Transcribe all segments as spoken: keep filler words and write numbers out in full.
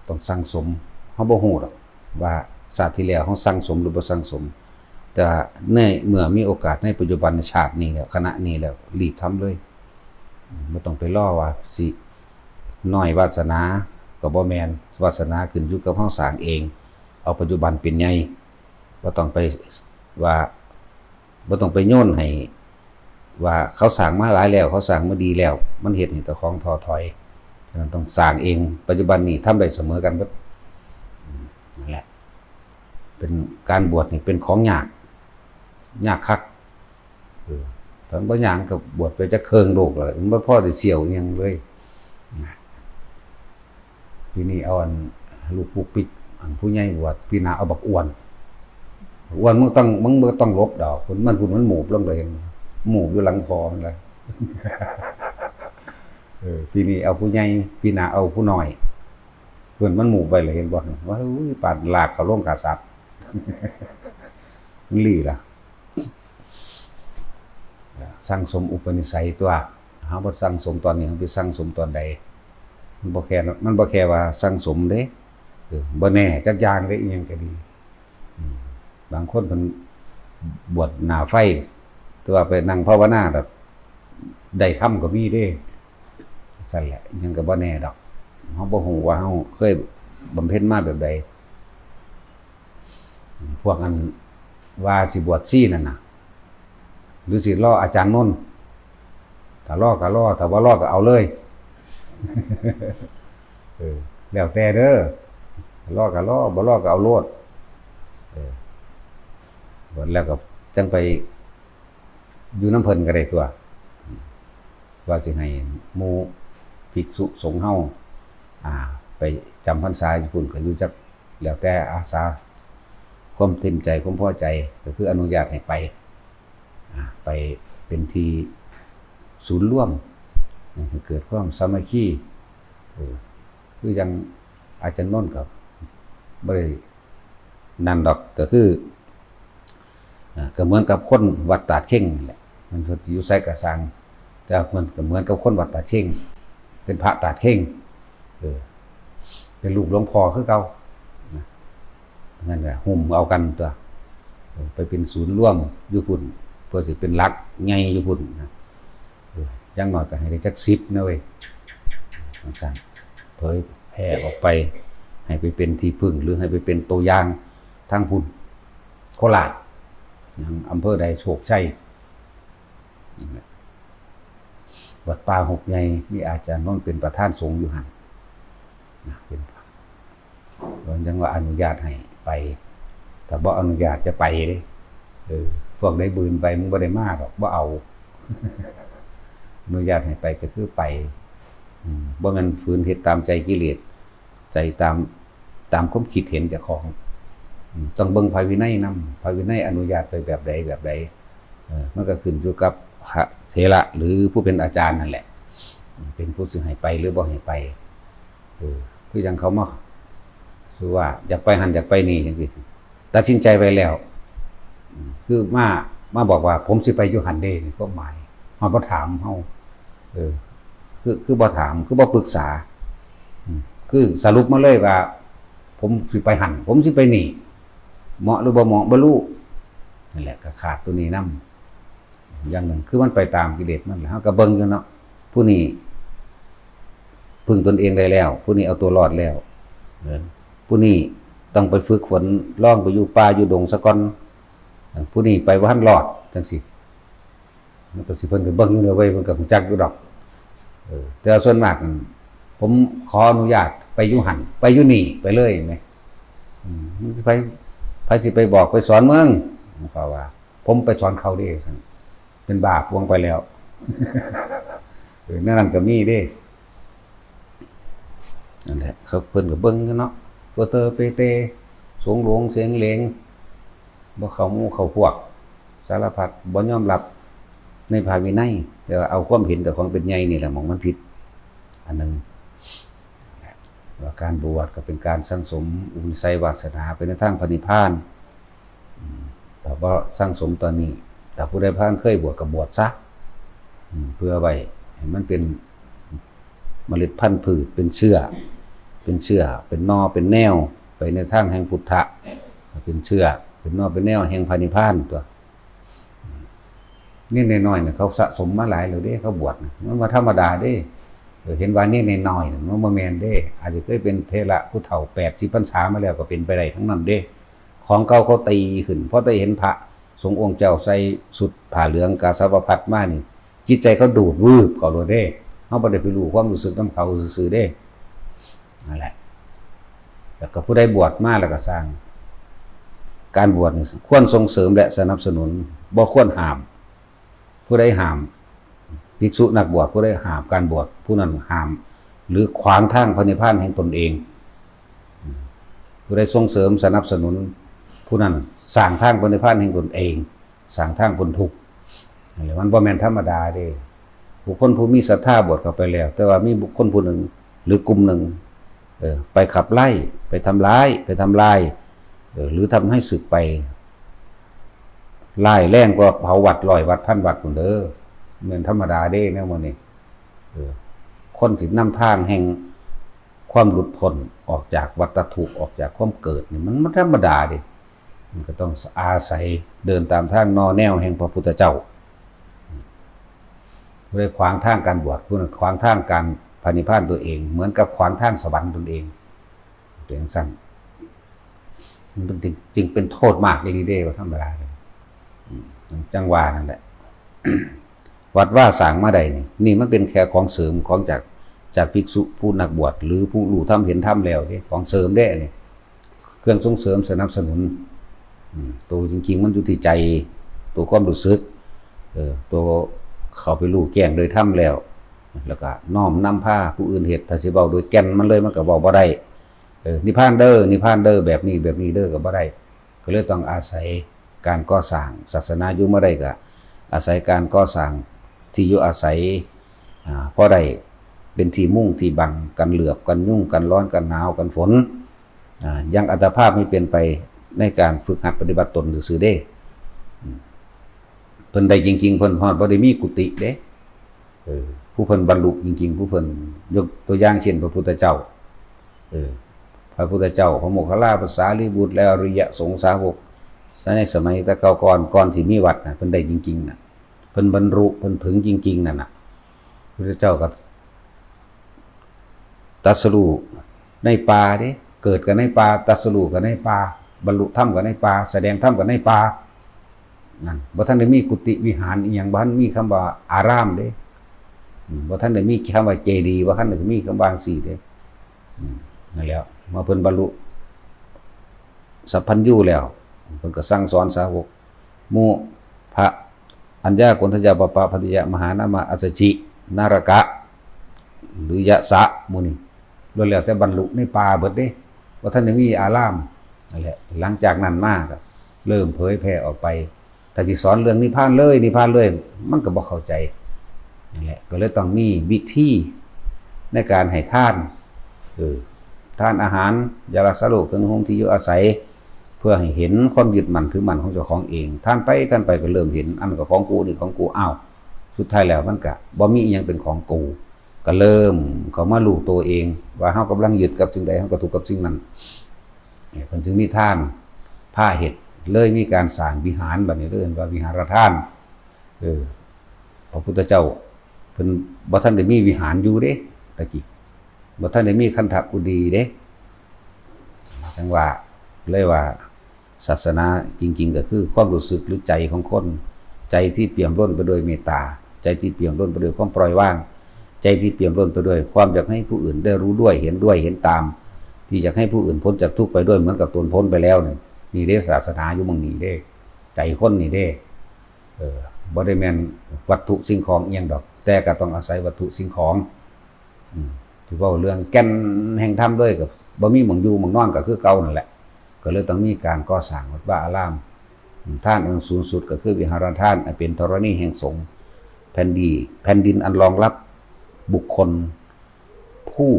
ต้องสั่งสม เฮาบ่ฮู้ดอกว่าชาติที่แล้วเฮาสั่งสมหรือบ่สั่งสม แต่ในเมื่อมีโอกาสในปัจจุบันชาตินี้แล้ว ขณะนี้แล้ว รีบทำเลย บ่ต้องไปรอว่าสิน้อยวาสนา ก็บ่แม่น วาสนาขึ้นอยู่กับเฮาสร้างเอง เอาปัจจุบันเป็นใหญ่ บ่ต้องไปว่า บ่ต้องไปโยนให้ว่าเขาสร้างมาหลายแล้ว เขาสร้างมาดีแล้ว มันเฮ็ดให้เจ้าของท้อถอย ฉะนั้นต้องสร้างเอง ปัจจุบันนี้ทำได้เสมอกันเบิด อืม นั่นแหละ เป็นการบวชนี่เป็นของยาก ยากคัก เออ ถ้าบ่ยากก็บวชไปจักเคิ่งโลกแล้ว มันบ่พอสิเสี้ยวอิหยังเลย ปีนี้เอาอันลูกปุกปิก อันผู้ใหญ่บวช ปีหน้าเอาบักอ้วน บักอ้วนมึงต้อง มึงบ่ต้องหลบดอก มัน มันพุ่นมันหมูบลงเลย หมูบอยู่หลังคอมันเลย เออ ปีนี้เอาผู้ใหญ่ ปีหน้าเอาผู้น้อย เพิ่นมันหมูบไว้เลย เห็นบ่ ว่า อุ้ย ปานลากเข้าโรงฆ่าสัตว์ มันหลีล่ะ สั่งสมอุปนิสัยตัว เฮาบ่สั่งสมตอนนี้ เฮาไปสั่งสมตอนใด มันบ่แค่ มันบ่แค่ว่าสั่งสมเด้ เออ บ่แน่จักอย่างเด้ อีหยังก็ดี อืม บางคนเพิ่นบวชหน้าไฟ แต่ว่าไปนั่งภาวนาแบบได้ธรรมก็มีเด้ ซั่นแหละ หยังก็บ่แน่ดอก เฮาบ่ฮู้ว่าเฮาเคยบำเพ็ญมาแบบใด พวกอันว่าสิบวชชีนั่นน่ะ หรือสิรออาจารย์นนท์ ถ้ารอก็รอ ถ้าบ่รอก็เอาเลย เออ แล้วแต่เด้อ รอก็รอ บ่รอก็เอาโลด เออ บวชแล้วก็จั่งไปอยู่นำเพิ่นก็ได้ตัว ว่าสิให้หมู่ภิกษุสงฆ์เฮา อ่า ไปจำพรรษาอยู่พุ้นก็อยู่จัก แล้วแต่อาสา ความเต็มใจ ความพอใจ ก็คืออนุญาตให้ไป อ่า ไปเป็นที่ศูนย์รวม ให้เกิดความสามัคคี เออ คือจั่งอาจารย์นนท์ก็บ่ได้นั่นดอก ก็คือ อ่า ก็เหมือนกับคนวัดตาดเข่งนั่นแหละ มันอยู่ไสก็ซ่าง แต่มันก็เหมือนกับคนวัดตาดเข่ง เป็นพระตาดเข่ง เออ เป็นลูกหลวงพ่อคือเก่า นะ นั่นแหละ หุ้มเอากันตัว เออ ไปเป็นศูนย์รวมอยู่พุ้น เพื่อสิเป็นหลักใหญ่อยู่พุ้นนะ เออ อย่างน้อยก็ให้ได้จักสิบนะเว้ย จั่งซั้น เผยแผ่ออกไป ให้ไปเป็นที่พึ่ง หรือให้ไปเป็นตัวอย่างทางพุ้น โคราช หยังอำเภอใด โชคชัย นั่นแหละ วัดป่าหกใหญ่ มีอาจารย์นนท์เป็นประธานสงฆ์อยู่หั่นนะ เป็น เพิ่นจั่งว่าอนุญาตให้ไป ถ้าบ่อนุญาตจะไปเด้ เออ พวกใดบืนไป มึงบ่ได้มาดอก บ่เอา อนุญาตให้ไปก็คือไป อืม บ่แม่นฝืนเฮ็ดตามใจกิเลส ใจตาม ตามความคิดเห็นเจ้าของ อืม ต้องเบิ่งพระวินัยนำ พระวินัยอนุญาตไปแบบใด แบบใด เออ มันก็ขึ้นอยู่กับพระเถระหรือผู้เป็นอาจารย์นั่นแหละ อืม เป็นผู้สิให้ไปหรือบ่ให้ไป เออ คือจั่งเขามา คือว่าอยากไปหั่นอยากไปนี่จั่งซี้ ตัดสินใจไว้แล้ว อืม คือมา มาบอกว่า "ผมสิไปอยู่หั่นเด้" นี่ความหมาย เฮาบ่ถามเฮา เออ คือ คือบ่ถาม คือบ่ปรึกษา อืม คือสรุปมาเลยว่า "ผมสิไปหั่น ผมสิไปนี่" เหมาะหรือบ่เหมาะบ่รู้ นั่นแหละ ก็ขาดตัวนี้นำ อย่างหนึ่ง คือมันไปตามกิเลสมันแหละ เฮาก็เบิ่งอยู่เนาะ ผู้นี้พึ่งตนเองได้แล้ว ผู้นี้เอาตัวรอดแล้ว เออ ผู้นี้ต้องไปฝึกฝน ลองไปอยู่ป่าอยู่ดงซะก่อน เออ ผู้นี้ไปบ่ทันรอด จั่งซี้ มันก็สิ เพิ่นก็เบิ่งอยู่แล้วเว้ย เพิ่นก็ฮู้จักอยู่ดอก เออ แต่ว่าส่วนมากนั่น "ผมขออนุญาตไปอยู่หั่น ไปอยู่นี่ ไปเลย" แหม อืม "ไผ ไผสิไปบอกไปสอนมึง" เขาว่า "ผมไปสอนเขาเด้" ซั่น เป็นบ้าปวงไปแล้ว เออ แนวนั้นก็มีเด้ นั่นแหละ เขา เพิ่นก็เบิ่งอยู่เนาะ โปเตอร์เปเต สงหลงเสงเหลง บ่เข้าหมู่เข้าพวก สารพัด บ่ยอมรับในพระวินัย แต่ว่าเอาความเห็นเจ้าของเป็นใหญ่นี่แหละหม่องมันผิด อันหนึ่ง ว่าการบวชก็เป็นการสั่งสมอุปนิสัยวาสนาไปในทางพระนิพพาน อืม ถ้าบ่สั่งสมตอนนี้ ถ้าผู้ใดผ่านเคยบวชก็บวชซะ อืม เพื่อไว้ให้มันเป็นเมล็ดพันธุ์พืช เป็นเชื้อ เป็นเชื้อ เป็นหน่อ เป็นแนว ไปในทางแห่งพุทธะ เป็นเชื้อ เป็นหน่อ เป็นแนวแห่งพระนิพพานตัว นี่น้อยๆเนี่ยเขาสะสมมาหลายแล้วเด้ เขาบวชน่ะ มันบ่ธรรมดาเด้ เออ เห็นว่านี่น้อยๆเนี่ยมันบ่แม่นเด้ อาจจะเคยเป็นเถระผู้เฒ่าแปดสิบพรรษามาแล้วก็เป็นไปได้ทั้งนั้นเด้ ของเก่าเขาตีขึ้น เพราะได้เห็นพระสงฆ์องค์เจ้าใส่ชุดผ้าเหลืองกาสาวพัสตร์มานี่ จิตใจเขาดูดวืบเขาเลยเด้ เขาบ่ได้ไปรู้ความรู้สึกนำเขาซื่อๆเด้ นั่นแหละ แล้วก็ผู้ใดบวชมาแล้วก็สร้าง การบวชนี่ควรส่งเสริมและสนับสนุน บ่ควรห้าม ผู้ใดห้าม ภิกษุนักบวชผู้ใดห้ามการบวช ผู้นั้นห้าม หรือขวางทางพระนิพพานแห่งตนเอง ผู้ใดส่งเสริมสนับสนุน ผู้นั้นสร้างทางพระนิพพานแห่งตนเอง สร้างทางพ้นทุกข์ นั่นแหละ มันบ่แม่นธรรมดาเด้ บุคคลผู้มีศรัทธาบวชเข้าไปแล้ว แต่ว่ามีบุคคลผู้หนึ่ง หรือกลุ่มหนึ่ง เออ ไปขับไล่ ไปทำร้าย ไปทำลาย เออ หรือทำให้สึกไป ร้ายแรงกว่าเผาวัดร้อยวัดพันวัดพุ้นเด้อ แม่นธรรมดาเด้แนวหมู่นี้ เออ คนที่นำทางแห่งความหลุดพ้นออกจากวัฏทุกข์ ออกจากความเกิดนี่ มันบ่ธรรมดาเด้ มันก็ต้องอาศัยเดินตามทางหน่อแนวแห่งพระพุทธเจ้า ผู้ใดขวางทางการบวช ผู้นั้นขวางทางการพระนิพพานตัวเอง เหมือนกับขวางทางสวรรค์ตนเอง เป็นจั่งซั้น มันจึง จึงเป็นโทษมากอีหลีเด้ บ่ธรรมดาเลย อืม จั่งว่านั่นแหละ วัดวาสร้างมาได้นี่ นี่มันเป็นแค่ของเสริมของจาก จากภิกษุผู้นักบวช หรือผู้รู้ธรรมเห็นธรรมแล้วเด้ ของเสริมเด้นี่ เครื่องส่งเสริมสนับสนุน อืม ตัวจริงๆมันอยู่ที่ใจ ตัวความรู้สึก เออ ตัวเข้าไปรู้แจ้งโดยธรรมแล้ว แล้วก็น้อมนำพาผู้อื่นเฮ็ด ถ้าสิเว้าโดยแก่นมันเลย มันก็เว้าบ่ได้ เออ นิพพานเด้อ นิพพานเด้อ แบบนี้ แบบนี้เด้อ ก็บ่ได้ ก็เลยต้องอาศัยการก่อสร้าง ศาสนาอยู่มาได้ก็อาศัยการก่อสร้างที่อยู่อาศัย อ่า พอได้เป็นที่มุงที่บัง กันเหลือบ กันยุง กันร้อน กันหนาว กันฝน อ่า ยังอัตภาพไม่เป็นไปในการฝึกหัดปฏิบัติตนซื่อๆเด้ อืม เพิ่นได้จริงๆ เพิ่นฮอดบ่ได้มีกุฏิเด้ เออ ผู้เพิ่นบรรลุจริงๆ ผู้เพิ่น ยกตัวอย่างเช่นพระพุทธเจ้า เออ พระพุทธเจ้า พระโมคคัลลา พระสารีบุตร และอริยสงฆ์สาวก ในสมัยแต่เก่าก่อน ก่อนที่มีวัดน่ะ เพิ่นได้จริงๆน่ะ เพิ่นบรรลุ เพิ่นถึงจริงๆนั่นน่ะ พระพุทธเจ้าก็ ตรัสรู้ในป่าเด้ เกิดก็ในป่า ตรัสรู้ก็ในป่า บรรลุธรรมก็ในป่า แสดงธรรมก็ในป่า นั่น บ่ทันได้มีกุฏิวิหารอิหยัง บ่ทันมีคำว่าอารามเด้ อืม บ่ทันได้มีคำว่าเจดีย์ บ่ทันได้มีคำว่าจั่งซี้เด้ อืม นั่นแหละ เมื่อเพิ่นบรรลุสัพพัญญูแล้ว เพิ่นก็สั่งสอนสาวก หมู่พระอัญญาโกณฑัญญา ปปะ พันธิยะ มหานามะ อัสสจิ นารกะ หรือยะสะ หมู่นี้ ล้วนแล้วแต่บรรลุในป่าเบิดเด้ บ่ทันได้มีอาราม นั่นแหละ หลังจากนั้นมาก็เริ่มเผยแผ่ออกไป ถ้าสิสอนเรื่องนิพพานเลย นิพพานเลย มันก็บ่เข้าใจ นั่นแหละ ก็เลยต้องมีวิธีในการให้ทาน เออ ทานอาหาร ยารักษาโรค เครื่องนุ่งห่ม ที่อยู่อาศัย เพื่อให้เห็นความยึดมั่นถือมั่นของเจ้าของเอง ทานไป ทานไปก็เริ่มเห็น อันนั้นก็ของกู นี่ของกู อ้าว สุดท้ายแล้วมันก็บ่มีอิหยังเป็นของกู ก็เริ่มเข้ามารู้ตัวเอง ว่าเฮากำลังยึดกับสิ่งใด เฮาก็ทุกข์กับสิ่งนั้น เพิ่นจึงมีทานพาเฮ็ด เลยมีการสร้างวิหาร บัดนี้เอิ้นว่าวิหารทาน เออ พระพุทธเจ้าเพิ่นบ่ทันได้มีวิหารอยู่เด้ ตะกี้ บ่ทันได้มีคันธกุฎีเด้ จั่งว่า เลยว่าศาสนาจริงๆก็คือความรู้สึกหรือใจของคน ใจที่เปี่ยมล้นไปด้วยเมตตา ใจที่เปี่ยมล้นไปด้วยความปล่อยวาง ใจที่เปี่ยมล้นไปด้วยความอยากให้ผู้อื่นได้รู้ด้วย เห็นด้วย เห็นตาม ที่อยากให้ผู้อื่นพ้นจากทุกข์ไปด้วยเหมือนกับตนพ้นไปแล้วนี่ นี่เด้ศาสนาอยู่หม่องนี้เด้ ใจคนนี่เด้ เออ บ่ได้แม่นวัตถุสิ่งของอิหยังดอก แต่ก็ต้องอาศัยวัตถุสิ่งของ อืม สิเว้าเรื่องแก่นแห่งธรรมเลยก็บ่มีหม่องอยู่หม่องนอนก็คือเก่านั่นแหละ ก็เลยต้องมีการก่อสร้างวัดวาอาราม อืม ทานอันสูงสุดก็คือวิหารทาน อันเป็นธรณีแห่งสงฆ์ แผ่นดิน แผ่นดินอันรองรับบุคคล ผู้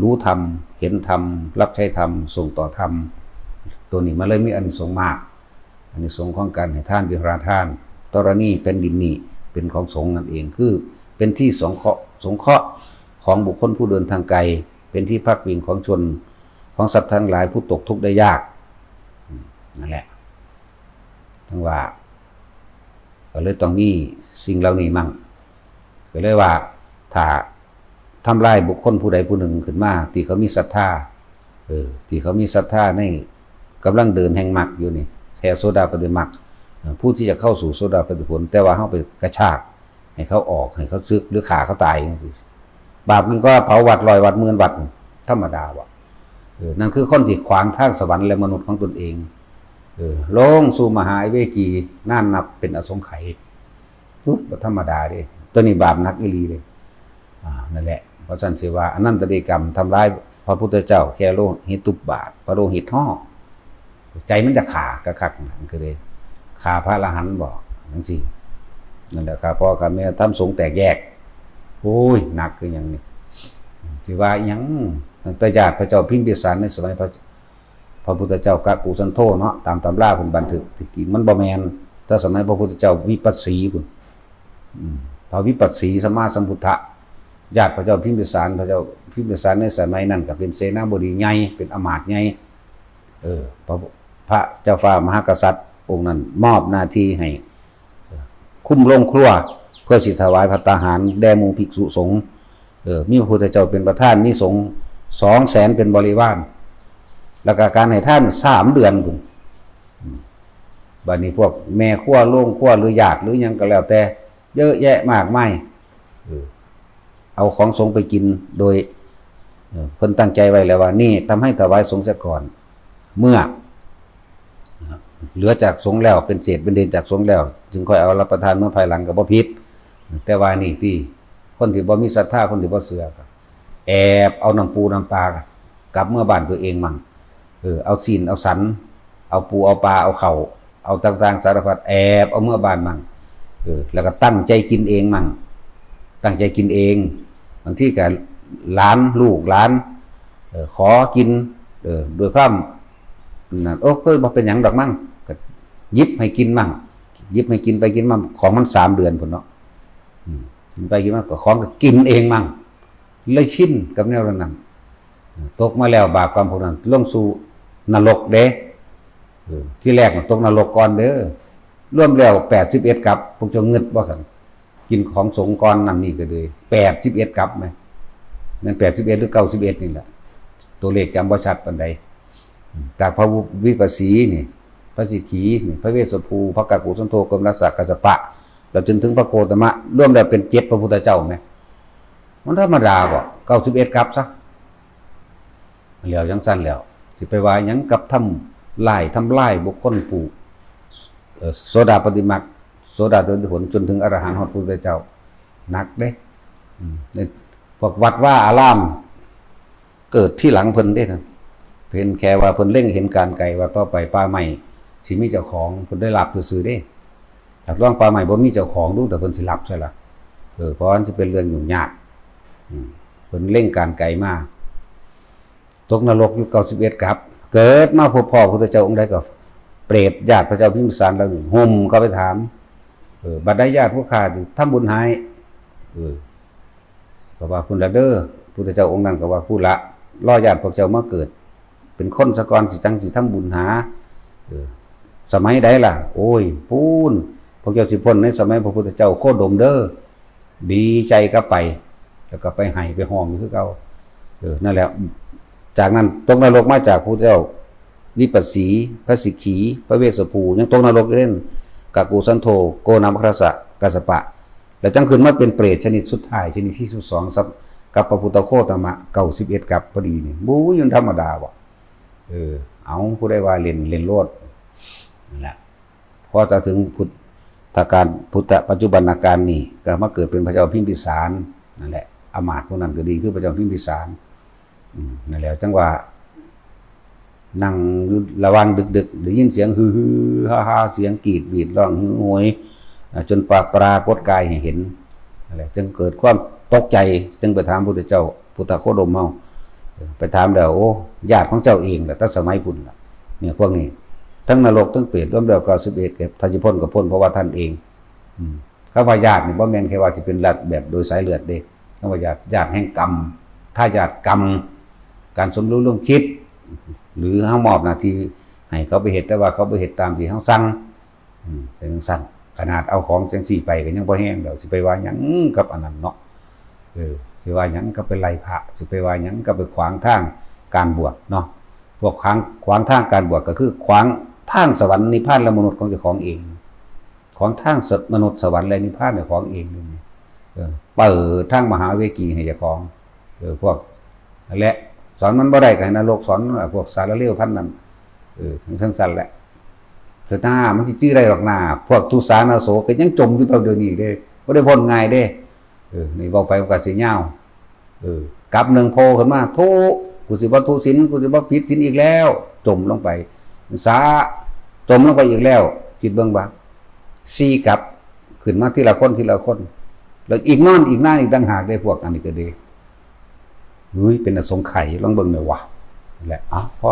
รู้ธรรม เห็นธรรม รับใช้ธรรม ส่งต่อธรรม ตัวนี้มันเลยมีอานิสงส์มาก อานิสงส์ของการให้ทาน วิหารทาน ธรณีแผ่นดินนี้เป็นของสงฆ์นั่นเอง คือเป็นที่สงเคราะห์ สงเคราะห์ ของบุคคลผู้เดินทางไกล เป็นที่พักพิงของชน ของสัตว์ทั้งหลายผู้ตกทุกข์ได้ยาก อืม นั่นแหละ ทั้งว่า ก็เลยต้องมีสิ่งเหล่านี้มั่ง ก็เลยว่า ถ้าทำลายบุคคลผู้ใดผู้หนึ่งขึ้นมา ที่เขามีศรัทธา เออ ที่เขามีศรัทธาในกำลังเดินแห่งมรรคอยู่นี่ แค่โสดาปัตติมรรค เออ ผู้ที่จะเข้าสู่โสดาปัตติผล แต่ว่าเขาไปกระชาก ให้เขาออก ให้เขาสึก หรือฆ่าเขาตายจังซี้ บาปมันก็เผาวัดร้อยวัดหมื่นวัด ธรรมดาบ่ เออ นั่นคือคนที่ขวางทางสวรรค์และมนุษย์ของตนเอง เออ ลงสู่มหาอเวจีนานนับเป็นอสงไขย ทุกข์บ่ธรรมดาเด้ ตัวนี้บาปหนักอีหลีเด้ อ่า นั่นแหละ เพราะฉะนั้นสิว่าอนันตริยกรรมทำร้ายพระพุทธเจ้าแค่โลหิตุบาท พระโลหิตห่อ ใจมันจะฆ่าคักๆ นั่นคือเลยฆ่าพระอรหันต์บ่ จังซี้ นั่นแหละครับ พ่อกับแม่ทำสงฆ์แตกแยก โอ้ย หนักคือหยังนี่ สิว่าหยัง ตั้งแต่ญาติพระเจ้าพิมพิสารในสมัยพระ พระพุทธเจ้ากักกุสันโธเนาะ ตามตำราเพิ่นบันทึก ที่จริงมันบ่แม่น แต่สมัยพระพุทธเจ้าวิปัสสีพุ้น อืม พระวิปัสสีสัมมาสัมพุทธะ ญาติพระเจ้าพิมพิสาร พระเจ้าพิมพิสารในสมัยนั้นก็เป็นเสนาบดีใหญ่ เป็นอำมาตย์ใหญ่ เออ พระ พระเจ้าฟ้ามหากษัตริย์องค์นั้นมอบหน้าที่ให้ เออ คุมโรงครัว เพื่อสิถวายภัตตาหารแด่หมู่ภิกษุสงฆ์ เออ มีพระพุทธเจ้าเป็นประธาน มีสงฆ์สองแสนเป็นบริวาร แล้วก็การให้ทานสามเดือนพุ้น อืม บัดนี้พวกแม่ครัว โรงครัว หรือญาติหรือหยังก็แล้วแต่ เยอะแยะมากมาย เออ เอาของสงฆ์ไปกินโดย เออ เพิ่นตั้งใจไว้แล้วว่า นี่ทำให้ถวายสงฆ์เสียก่อน เมื่อ เหลือจากสงฆ์แล้ว เป็นเศษเป็นเดนจากสงฆ์แล้ว จึงค่อยเอารับประทานเมื่อภายหลังก็บ่ผิด แต่ว่านี่ที่คนที่บ่มีศรัทธา คนที่บ่เชื่อก็แอบเอาน้ำปูน้ำปลากลับเมื่อบ้านตัวเองมั่ง เออ เอาศีลเอาสัน เอาปูเอาปลา เอาเข้า เอาต่างๆสารพัด แอบเอาเมื่อบ้านมั่ง เออ แล้วก็ตั้งใจกินเองมั่ง ตั้งใจกินเอง บางทีก็หลานลูกหลาน เออ ขอกิน เออ ด้วยความนั่น โอ้ ก็บ่เป็นหยังดอกมั่ง ก็หยิบให้กินมั่ง หยิบให้กินไปกินมา ของมันสามเดือนพุ้นเนาะ อืม กินไปกินมาก็ของก็กินเองมั่ง เลยชินกับแนวนั้น ตกมาแล้วบาปกรรมพวกนั้น ลงสู่นรกเด้ เออ ที่แรกน่ะตกนรกก่อนเด้อ รวมแล้วแปดสิบเอ็ดกับ พวกเจ้างึดบ่ซั่น กินของสงฆ์ก่อนนั่นนี่ก็เลย แปดสิบเอ็ดกับแม่น แม่นแปดสิบเอ็ดหรือเก้าสิบเอ็ดนี่แหละ ตัวเลขจำบ่ชัดปานใด จากพระวิปัสสีนี่ พระสิกขีนี่ พระเวสสภู พระกักกุสันโธ โกมลสะ กัสสปะ แล้วจนถึงพระโคตมะ รวมแล้วเป็นเจ็ดพระพุทธเจ้าแม่น มันธรรมดาบ่ เก้าสิบเอ็ดกับซะ แล้วจังซั่นแล้ว สิไปว่าหยังกับทำลาย ทำลายบุคคลผู้ เอ่อ โสดาปัตติมรรค โสดาปัตติผล จนถึงอรหันต์ฮอดพระพุทธเจ้า หนักเด้ อืม นี่พวกวัดวาอาราม เกิดทีหลังเพิ่นเด้นะ เพิ่นแค่ว่าเพิ่นเล็งเห็นการไกลว่าต่อไปป่าไม้สิมีเจ้าของ เพิ่นได้รับซื่อๆเด้ ถ้าลองป่าไม้บ่มีเจ้าของดู แต่เพิ่นสิรับใช่ล่ะ เออ เพราะมันสิเป็นเรื่องยุ่งยาก อืม เพิ่นเล็งการไกลมา ตกนรกอยู่เก้าสิบเอ็ดกับ เกิดมาพบพ้อพระพุทธเจ้าองค์ใดก็ เปรตญาติพระเจ้าพิมพิสารเหล่านี้ ห่มเข้าไปถาม เออ บัดใดญาติผู้ข้าสิทำบุญให้ เออ ก็ว่าพุ้นละเด้อ พุทธเจ้าองค์นั้นก็ว่าพุ้นละ รอญาติพวกเจ้ามาเกิด เป็นคนซะก่อนสิจั่งสิทำบุญหา เออ สมัยใดล่ะ โอ้ย พู้น พวกเจ้าสิพ้นในสมัยพระพุทธเจ้าโคดมเด้อ ดีใจก็ไป แล้วก็ไปไห้ไปฮ้องอยู่คือเก่า เออ นั่นแหละ จากนั้นตกนรกมาจากพุทธเจ้าวิปัสสี พระสิกขี พระเวสสภู ยังตกนรกอยู่เด้ กักกุสันโธ โกนามัคคสะ กัสสปะ แล้วจังขึ้นมาเป็นเปรตชนิดสุดท้าย ชนิดที่สิบสอง กับพระพุทธโคตมะ เก้าสิบเอ็ดกับพอดีนี่ บู๊ย มันธรรมดาบ่ เออ เอา ผู้ใดว่าเล่น เล่นโลด นั่นแหละ พอจะถึงพุทธกาล พุทธปัจจุบันกาลนี่ ก็มาเกิดเป็นพระเจ้าพิมพิสาร นั่นแหละ อำมาตย์พวกนั้นก็ดี คือพระเจ้าพิมพิสาร อืม นั่นแหละ จังว่า นั่งอยู่ระหว่างดึกๆ ได้ยินเสียงฮือๆฮ่าๆ เสียงกรีดหวีดร้องหิวโหย อ่า จนปรา ปรากฏกายให้เห็น นั่นแหละ จึงเกิดความตกใจ จึงไปถามพุทธเจ้า พุทธโคดมเฮา เออ ไปถามแล้ว โอ้ ญาติของเจ้าเองแหละ แต่สมัยพุ้นล่ะ เนี่ย พวกนี้ ทั้งนรก ทั้งเปรต รวมแล้วเก้าสิบเอ็ด ครับ ถ้าสิพ้นก็พ้นเพราะว่าท่านเอง อืม คำว่าญาตินี่บ่แม่นแค่ว่าสิเป็นญาติแบบโดยสายเลือดเด้ คำว่าญาติ ญาติแห่งกรรม ทายาทกรรม การสมรู้ร่วมคิด หรือเฮามอบหน้าที่ให้เขาไปเฮ็ด แต่ว่าเขาบ่เฮ็ดตามที่เฮาสั่ง อืม เป็นจั่งซั้น ขนาดเอาของจั่งซี้ไปก็ยังบ่แฮงแล้ว สิไปว่าหยังกับอันนั้นเนาะ เออ สิว่าหยังกับไปไล่พระ สิไปว่าหยังกับไปขวางทางการบวชเนาะ พวกขวาง ขวางทางการบวชก็คือขวางทางสวรรค์นิพพานและมนุษย์ของเจ้าของเอง ขวางทางมนุษย์สวรรค์และนิพพานเจ้าของเองนี่ เออ เปิดทางมหาเวกีให้เจ้าของ เออ พวก และสอนมันบ่ได้ก็ให้นรกสอนมันล่ะ พวกสารเลวพันธุ์นั้น เออ จั่งซั้นแหละ เสิตามันสิจื้อได้ดอกนา พวกทุสานาโสก็ยังจมอยู่เท่าเดี๋ยวนี้เด้ บ่ได้พ้นง่ายเด้ เออ นี่เว้าไปมันก็สิยาว เออ กลับหนึ่งโผล่ขึ้นมา ทุ กูสิบ่ทุศีล กูสิบ่ผิดศีลอีกแล้ว จมลงไป สา จมลงไปอีกแล้ว คิดเบิ่งว่า สี่กลับ ขึ้นมาทีละคนทีละคน แล้วอีกนอนอีกนานอีกต่างหากเด้ พวกอันนี้ก็ดี เฮ้ย เป็นอสงไขย ลองเบิ่งหน่อยวะ นั่นแหละ อ่ะ พอ